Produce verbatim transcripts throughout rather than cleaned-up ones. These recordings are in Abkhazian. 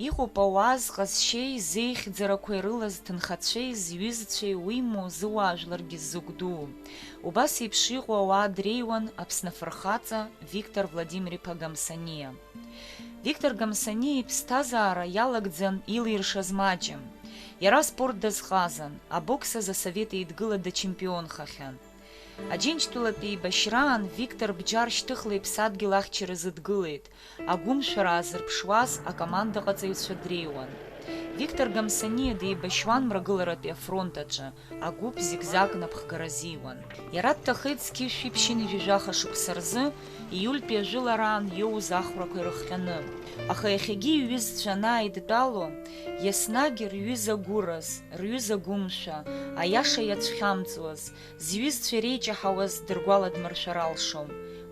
Иҟоуп ауаа зҟазшьеи зеихьӡарақәа ирылаз ҭынхацәеи зҩызцәеи уимоу зыуаажәларгьы зыгә дуу. Убас еиԥш иҟоу ауаа дреиуан Аԥсны афырхаҵа Виктор Владимир-иԥа Гамсаниа. Виктор Гамсаниа иԥсҭазаара иалагӡан илиршаз маҷым. Иара аспорт дазҟазан, абокс азы Асовет Еидгыла дачемпионхахьан. Аџьынџьтәылатә еибашьраан Виктор бџьар шьҭыхла иԥсадгьыл ахьчаразы дгылеит, агәымшәара аазырԥшуаз акомандаҟаҵаҩцәа дреиуан. Виктор Гамсаниа деибашьуан Мрагыларатәи афронт аҿы, агәыԥ зигзаг напхгара азиуан. Иара дҭахеит зқьи жәшәи ԥшьынҩажәи жәаха шықәса рзы, ииультәи ажәылараан иоуз ахәрақәа ирыхҟьаны. Аха иахьагьы иҩызцәа анааидтәало, еснагь рҩыза гәыраз, рҩыза гәымшәа, аиаша иацәхьамҵуаз, зҩызцәа иреиҷаҳауаз дыргәаладмыршәар алшом,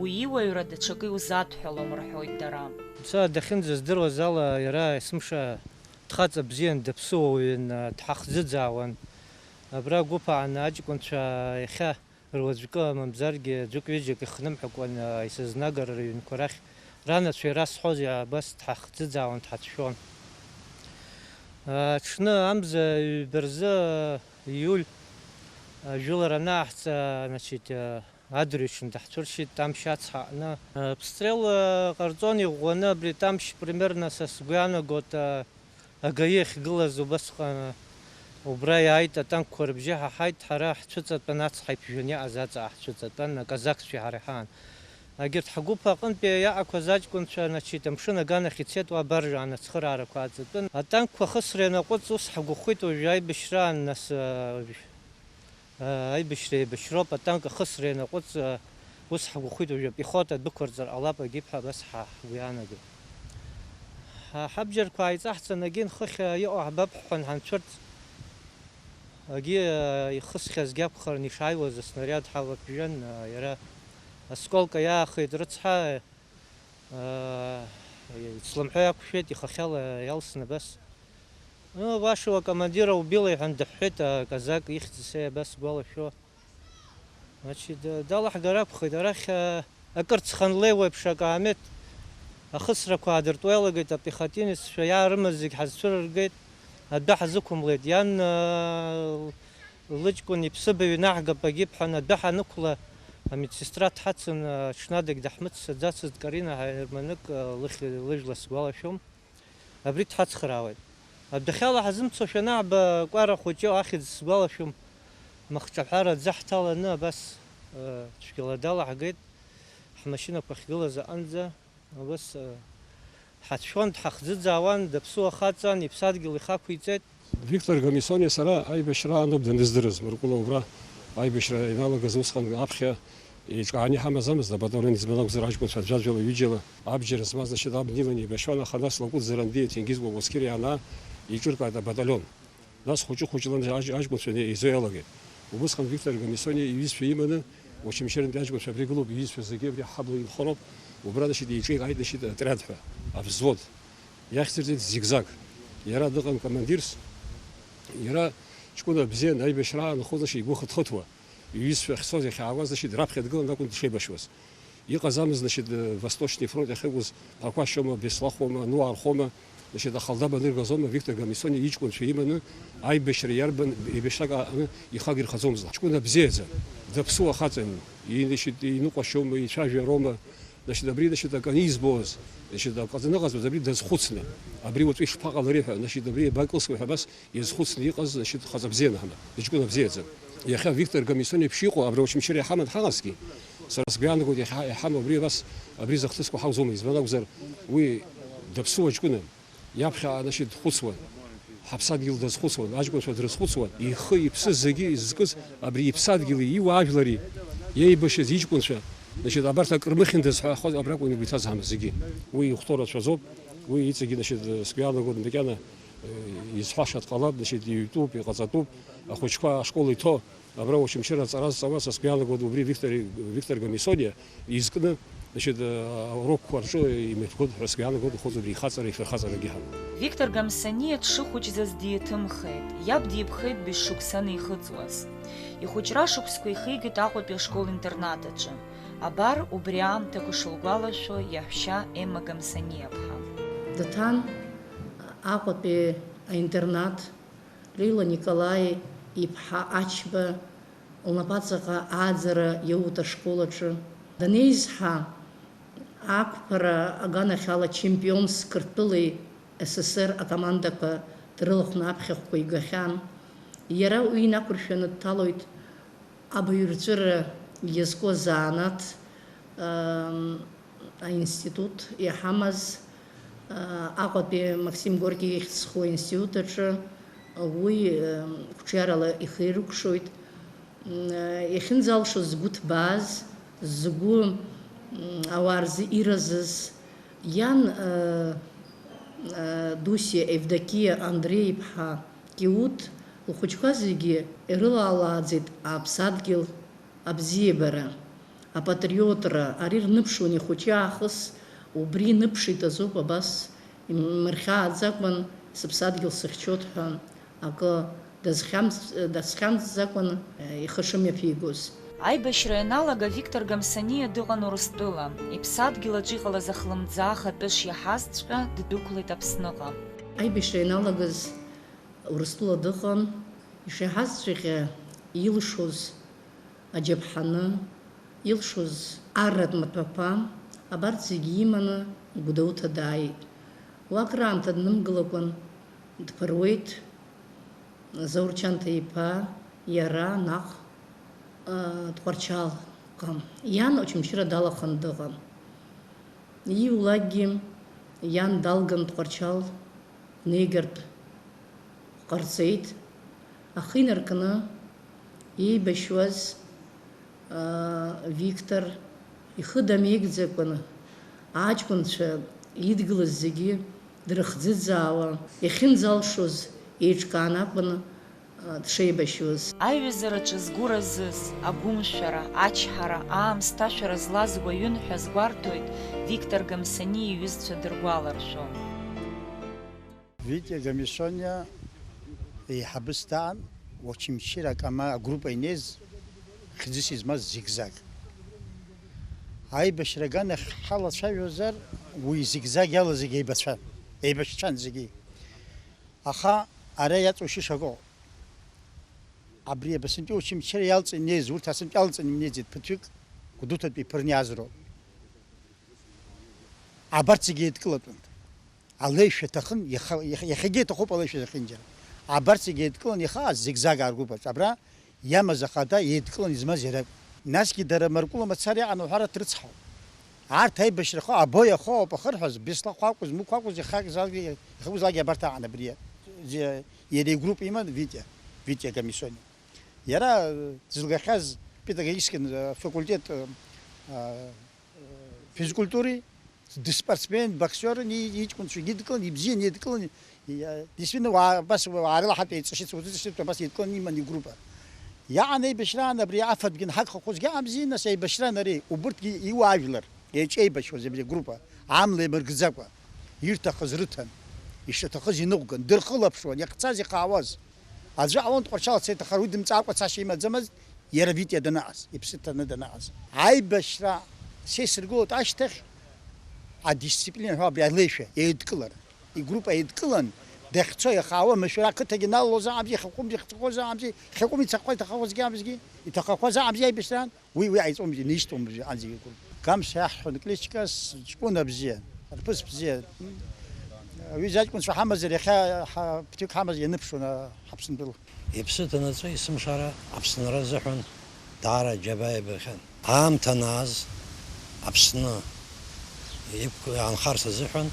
уи иуаҩра даҽакы иузадҳәалом, рҳәоит дара. Сара дахьынӡаздыруаз ала, иара есымша дхаҵа бзиан, даԥсыуа уаҩын, дҳахӡыӡаауан. Абра агәыԥ ааны аҷкәынцәа иахьа руаӡәкы, мамзаргьы ӡәык-ҩыџьак ихнымҳәкәан, исызнагара рыҩнқәа рахь ранацәа ирасҳәозеи, абас дҳахӡыӡаауан, дҳацәшәон. Аҽны амза ҩба рзы, иуль, ажәылара анааҳҵа, значит, адырҩаҽны даҳцәыршьит Тамшь ацҳа аҟны. Обстрел ҟарҵон иӷәӷәаны абри Тамшь, примерно, са сгәы иаанагоит, агаи ахьгылаз убасҟан убра иааит, атанкқәа рыбжьы ҳаҳаит, ҳара ҳцәыҵатәан, ацҳа иԥжәаны иааз аҵаа ҳцәыҵатәан, аказакцәеи ҳареи ҳаан. Егьырҭ ҳгәыԥ аҟынтәи иаақәаз аҷкәынцәа, значит, амшын аганахь ицеит, уа абаржа аан ацхыраарақәа ааҵатәын. Атанкқәа ахысра ианаҟәыҵ, ус ҳгәахәит уажәы аибашьраан, нас, аибашьра еибашьроуп, атанк ахысра ианаҟәыҵ, ус ҳгәахәит уажәы апехота дәықәырҵар ҟалап, агьиԥҳәа абас ҳа-, ҳгәы иаанагоит. Ҳа-, ҳабџьарқәа ааиҵаҳҵан, агьи нхыхь иҟоу ҳбап ҳҳәан ҳанцәырҵ. Агьи, ихысхьазгьы акәхарын, ишааиуаз аснариад ҳалак жәҩан, иара осколка иаахеит рыцҳа, ицламҳәа иақәшәеит, ихахьала иалсны абас. Башала акомандир аубила иҳәан дыҳәҳәеит, аказак ихьӡ сеи абас сгәалашәо. Значит, далаҳгар акәхеит, арахь, акыр ҵханлеиуеиԥш акаамеҭ ахысрақәа аадыртуа иалагеит, апехотинеццәа иаарымаз зегь ҳазцәырыргеит, адәы ҳазықәымлеит. Иан, лыҷкәын иԥсыбаҩ инаҳгап агьиԥҳәан, адәы ҳанықәла, амедсестра дҳацын, аҽнадагь даҳмыццаӡацызт, Карина ҳаерманык, лыхь-, лыжәла сгәалашәом. Абри дҳацхраауеит. Адәахьала ҳазымцошәа анаҳба, кәара хәыҷы ахьӡ сгәалашәом, махҿаҳәара аӡы ҳҭаланы абас, цәгьала далаҳгеит, ҳмашьынақәа ахьгылаз аҟынӡа, абас, ҳацәшәон, дҳахӡыӡаауан, даԥсуа хаҵан, иԥсадгьыл ихақәиҵеит. Виктор Гамисониа сара аибашьра аан ауп даныздырыз, Мыркәыла убра аибашьра ианалагаз усҟан аԥхьа еиҿкааны иҳамаӡамызт абаталион, избан акәзар, аҷкәынцәа аӡәаӡәала, ҩыџьала абџьар змаз, значит, аб днеины еибашьуан, аха нас Лакәыт Зарандиа, Ҭенгиз Уаскьыриа иаанаа, еиҿыркааит абаталион. Нас хәыҷы-хәыҷла, аҷ-, аҷкәынцәа еизо иалагеит. Убысҟан Виктор Гамисониа иҩызцәа иманы, Очамчырантәи аҷкәынцәа абри гылоуп, иҩызцәа зегьы абри ҳҳабла инхароуп. Убра, значит, еиҿикааит, значит, отряд ҳәа, авзвод. Иахьӡырҵеит Зигзаг. Иара дыҟан командирс. Иара ҷкәына бзиан, аибашьра аанхоз, значит, игәы хыҭхыҭуа. Иҩызцәа ахьцоз, иахьаауаз, значит, раԥхьа дгылан акәын дшеибашьуаз. Иҟаӡамыз, значит, Восточный фронт иахьықәыз Ԥақәашьома, Беслахома, Нуархома, значит, Ахалдаб аныргазома, Виктор Гамисониа иҷкәынцәа иманы, аибашьра иарбан еибашьрак ааны ихагьы рхаӡомызт. Ҷкәына бзиаӡа, даԥсуа хаҵан, и-, значит, иныҟәашьома, ицәажәарома, значит, абри, значит, аканы избоз, значит, аҟаҵаны ҟазҵоз, абри дазхәыцны, абри уаҵәы ишԥаҟалари ҳәа, значит, абри иабакылсуеи ҳәа абас иазхәыцны иҟаз, значит, хаҵа бзиан ҳәа, ҷкәына бзиаӡан. Иахьа Виктор Гамисониа еиԥш иҟоу абра Очамчыра иҳаман ҳаҟазҭгьы, сара сгәы иаанагоит, иахьа иҳамоу абри абас, абри зыхҭысқәа ҳауӡомызт, избан акәзар, уи даԥсуа ҷкәына, иаԥхьаҟа, значит, дхәыцуан, ҳаԥсадгьыл дазхәыцуан, аҷкәынцәа дрызхәыцуан, ихы, иԥсы зегьы изкыз абри иԥсадгьыли, иуаажәлари, иеибашьыз иҷкәынцәа, значит, абарҭ акрымыхьындаз ҳәа ахәы абракәын игәы иҭаз ҳамаз зегьы. Уи ихәҭоу рацәаӡоуп, уи иҵегьы, значит, сгәы иаанагоит макьана, изҳәашаз ҟалап, значит, иҩтәуп, иҟаҵатәуп, ахәыҷқәа ашкол иҭо, абра Очамчыра аҵара зҵауа, са сгәы иаанагоит, убри Виктор, Виктор Гамисониа изкны, значит, аурокқәа рҿы имҩаԥгоит ҳәа сгәы иаанагоит, ихәыцуп, ихаҵара, ифырхаҵарагьы ҳамоуп. Виктор Гамсаниа дшыхәыҷӡаз диҭымхеит, иаб дипхеит быжь шықәса анихыҵуаз. Ихәыҷра шықәсқәа ихигеит Аҟәатәи ашкол-интернат аҿы. Абар, убри аамҭақәа шылгәалашәо иаҳәшьа Емма Гамсаниаԥҳа. Дҭан, Аҟәатәи аинтернат, Леила Николаи иԥҳа Ачба лнапаҵаҟа ааӡара иоут ашкол аҿы. Данеизҳа, ақәԥара аганахьала чемпионс Қырҭтәылеи С С С Р акомандақәа дрылахәны аԥхьахәқәа игахьан. Иара уи инақәыршәаны дҭалоит абаҩрҵәыра иазку азанааҭ, ам, аинститут иаҳамаз, а, Аҟәатәи Максим Горки ихьӡ зху аинститут аҿы уи, ам, қәҿиарала ихы ирыкәшоит. М, а, иахьынӡалшоз згәы ҭбааз, згәы, м, ауаа рзы иразыз, иан, а, а, Дусиа Евдокиа Андреи-иԥҳа Киут лхәыҷқәа зегьы ирылалааӡеит аԥсадгьыл абзиабара, апатриотра, ари рныԥшуан ихәыҷы аахыс, убри иныԥшит азоуп абас, имырхьааӡакәан сыԥсадгьыл сыхьчоит ҳәа акы дазхьамҵ-, дазхьамҵӡакәан, э, ихы шымҩаԥигоз. Аибашьра ианалага Виктор Гамсаниа дыҟан Урыстәыла, иԥсадгьыл аҿы иҟалаз ахлымӡаах атәы шиаҳазҵәҟьа ддәықәлеит Аԥсныҟа. Аибашьра ианалагаз Урыстәыла дыҟан, ишиаҳазҵәҟьа илшоз аџьаԥҳаны, илшоз арратә маҭәақәа, абарҭ зегьы иманы Гәдоуҭа дааит. Уа акраамҭа днымгылакәан дԥыруеит Заур Чанҭа-иԥа, иара наҟ, а, Тҟәарчалҟа. Иан Очамчыра далаханы дыҟан. Ииулакгьы иан далган Тҟәарчал днеигартә ҟарҵеит. Ахы инаркны иеибашьуаз, аа, Виктор ихы дамеигӡакәаны, аҷкәынцәа идгылаз зегьы дрыхӡыӡаауа, иахьынӡалшоз еиҿкаан акәын, дшеибашьуаз. Аиҩызараҿы згәы разыз, агәымшәара, ачҳара, аамсҭашәара злаз уаҩын ҳәа азгәарҭоит Виктор Гамсаниа иҩызцәа дыргәаларшәо. Витиа Гамисониа еиҳабыс даан, Очамчыра акома-, агруппа инеиз хьӡыс измаз Зигзаг. Аибашьра аганахь ҳалацәажәозар, уи Зигзаг иалаз зегьы еибацәан, еибашьцәан зегьы. Аха ара иаҵоушьа шакоу. Абри абасынтәи Очамчыра иалҵны инеиз, урҭ асынтәи алҵны имнеиӡеит, ԥыҭҩык Гәдоуҭатәи иԥырны иааз роуп. Абарҭ зегьы еидкылатәын. Алеишәа аҭахын, иаха-, иаха-, иахьагьы иҭахуп алеишәа зехьынџьара. Абарҭ зегьы еидкылан иаха Зигзаг ааргәыԥ аҿы. Абра иамаз ахада еидкылан измаз иара акәын. Насгьы дара Маркәыла мацара иҟан уҳәаратә рыцҳауп. Арҭ аибашьра ахы, абои ахы ауп ахырҳәаз, Беслахә акәыз, Мықә акәыз, ихак залгьы, ихы залгьы абарҭ аан абри, зи-, иара игруппа иман Витиа, Витиа Гамисониа. Иара, э, дызлагахьаз педагогический, э, факультет, э, э, физкультуреи, дспортсмен, боксиорын, и-, иҷкәынцәагьы идкылан, ибзиан идкылан, и-, действительно, уаа, абас уаарылаҳатә еиҵашьыцуа, уаҵәыҵашьыцуа абас идкылан иман игруппа. Иаан аибашьраан абри афатәгьы анҳагхақәозгьы аамзи, нас аибашьраан ари, убырҭгьы иуаажәлар, еиҿеибашьуаз абри агруппа, амла еимыргӡакәа, ирҭахыз рыҭан, ишаҭахыз иныҟәган, дырхылаԥшуан, иахьцаз ихаауаз. Аӡәы ҟалон Тҟәарчал цеит, аха уи дымҵаакәа цашьа имаӡамызт, иара Витиа даныҟаз, иԥсы ҭаны даныҟаз. Аибашьра са исыргылоит ашьҭахь, адисциплина ҳәа абри алеишәа, еидкылара. Игруппа еидкылан, дахьцо иахаауа, машәыр ақыҭагьы налалозаамзи, Хьакәым ихьӡахозаамзи, Хьакәым ицахо иҭахахозгьы амзгьы, иҭахақәазаамзи аибашьраан, уи, уи ҟаиҵомзи, нишьҭомзи, анзы игруппа. Гамса иаҳҳәон кличкас, ҷкәына бзиа, рԥыс бзиа. Ҩыза аҷкәынцәа ҳамазар, иахьа ҳа-, ԥҭҩык ҳамаз ианыԥшуан, а, ҳаԥсынтәыла. Иԥсы ҭанаҵы есымшара Аԥсынра азыҳәан даара џьабаа ибахьан. Аамҭа анааз, Аԥсны иқә-, иаанхарц азыҳәан,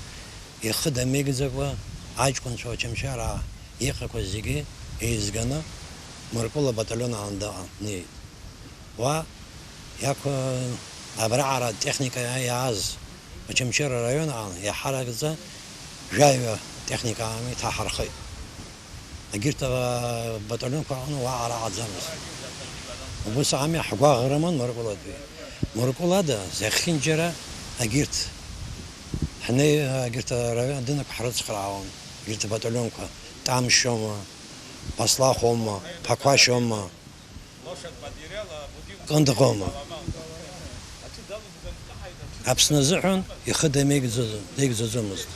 ихы дамеигӡакәа аҷкәынцәа Очамчыраа иҟақәаз зегьы еизганы Мыркәыла баталион аан даҟан, днеит. Уа иақәын абраҟара техника иааз, Очамчыра араион аан иаҳаракӡа жәаҩа техника аан иҭаҳархеит. Егьырҭ абаталионқәа аҟны уаҟа раҟаӡамызт. Убыс ами ҳгәаӷ рыман Мыркәылатәи. Мыркәылада зехьынџьара егьырҭ ҳнеи, егьырҭ араион адинақәа ҳрыцхраауан, егьырҭ абаталионқәа, Тамшьома, Баслахәома, Ԥақәашьома. Кындыӷома. Аԥсны азыҳәан ихы дамеигӡаӡо-, деигӡаӡомызт.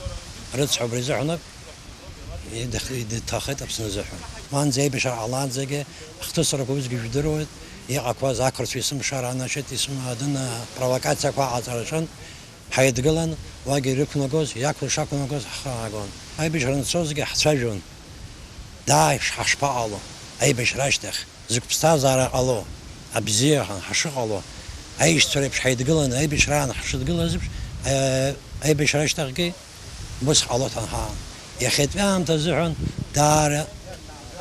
Рыцҳа, убри азыҳәан ак, Идых-, идҭахеит Аԥсны азыҳәан. Уанӡа аибашьра ҟалаанӡагьы ахҭысрақәа усгьы жәдыруеит, иҟақәаз ақырҭуа есымша ранашьеит, есым-, адын, а, провокациақәа ҟаҵараҿын, ҳаидгылан, уагьы ирықәнагоз, иақәло шақәнагоз ҳхы аагон. Аибашьра анцозгьы ҳцәажәон, дааи, ш-, ҳашԥаҟало, аибашьра ашьҭахь, зықә ԥсҭазаара ҟало, абзиахан ҳашыҟало, аишьцәа реиԥш ҳаидгыланы, аибашьраан ҳшыдгылаз еиԥш, а-, аибашьра ашьҭахьгьы Ус ҟало ҭанҳа, иахьатәи аамҭа азыҳәан даара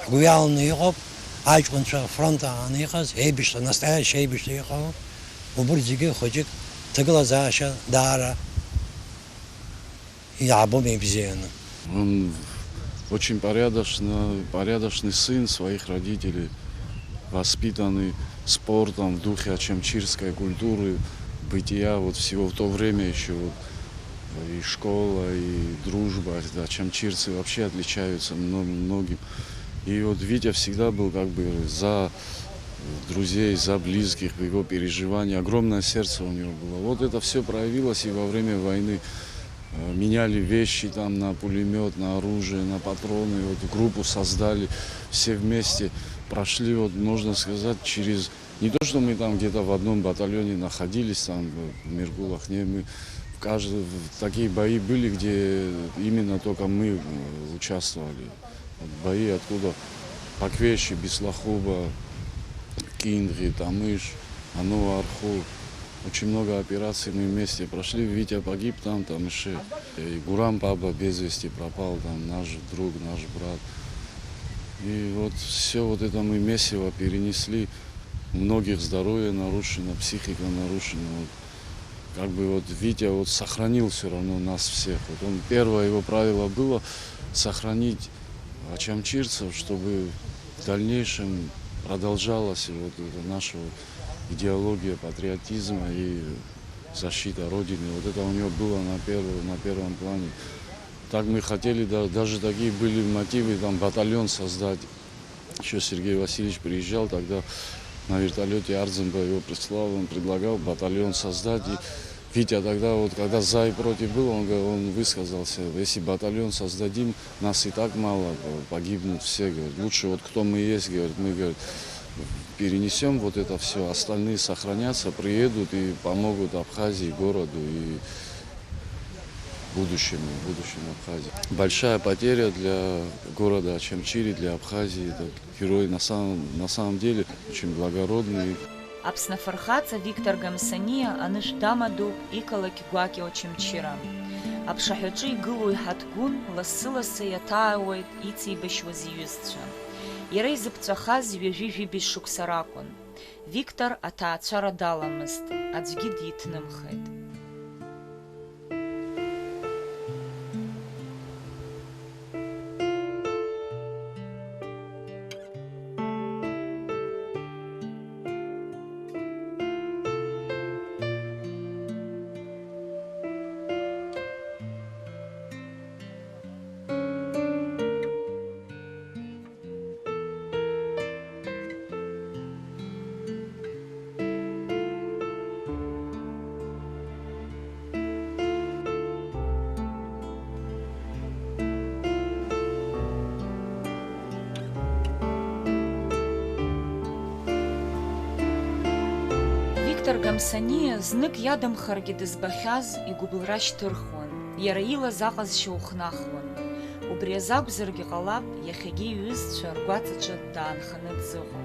ҳгәы иаланы иҟоуп, аҷкәынцәа афронт аан иҟаз, еибашьцәа, настоящий еибашьцәа иҟало, убырҭ зегьы хәыҷык ҭагылазаашьа даара иаабом ибзианы. Он очень порядочно, порядочный сын своих родителей, воспитанный спортом в духе ачамчирской культуры, бытия, вот всего в то время ещё вот и школа, и дружба, да, ачамчирцы вообще отличаются мно-, многим. И вот Витя всегда был как бы за друзей, за близких, в его переживании. Огромное сердце у него было. Вот это всё проявилось и во время войны. Э, меняли вещи там на пулемёт, на оружие, на патроны. Вот группу создали, все вместе прошли, вот, можно сказать, через... Не то, что мы там где-то в одном батальоне находились, там, в Меркулах, не, мы в каждый, в такие бои были, где именно только мы, э, участвовали. Вот бои, откуда Паквеши, Бислахуба, Киндри, Тамыш, Ану Арху. Очень много операций мы вместе прошли. Витя погиб там, там ещё и Гурам Баба без вести пропал, там наш друг, наш брат. И вот всё вот это мы месиво перенесли. У многих здоровье нарушено, психика нарушена. Вот. Как бы вот Витя вот сохранил всё равно нас всех. Вот он, первое его правило было сохранить ачамчирцев, чтобы в дальнейшем продолжалась вот эта наша вот идеология патриотизма и защита Родины. Вот это у него было на первом, на первом плане. Так мы хотели, да, даже такие были мотивы, там, батальон создать. Ещё Сергей Васильевич приезжал тогда на вертолёте, Ардзинба его прислал, он предлагал батальон создать. И Витя тогда, вот, когда за и против был, он га-, он высказался: «Если батальон создадим, нас и так мало, п-, погибнут все», говорит. «Лучше вот кто мы есть, говорит, мы, говорит, перенесём вот это всё, остальные сохранятся, приедут и помогут Абхазии, городу и будущему, будущему Абхазии». Большая потеря для города Ачамчири, для Абхазии. Это герой на самом, на самом деле очень благородный. Аԥсны афырхаҵа Виктор Гамсаниа анышә дамадоуп иқалақь Гәакьа Очамчыра. Аԥшаҳәаҿы игылоу иҳаҭгәын лассы-лассы иаҭаауеит иҵеибашьуаз иҩызцәа. Иара изыԥҵәахаз ҩажәи жәибжь шықәса ракәын. Виктор аҭаацәара даламызт, аӡәгьы диҭнымхеит. Виктор Гамсаниа знык иадамхаргьы дызбахьаз игәыбылра шьҭырхуан, иара илаз аҟазшьа ухнахуан. Убри азы акәзаргьы ҟалап, иахьагьы иҩызцәа ргәаҵаҿы даанханы дзыҟоу.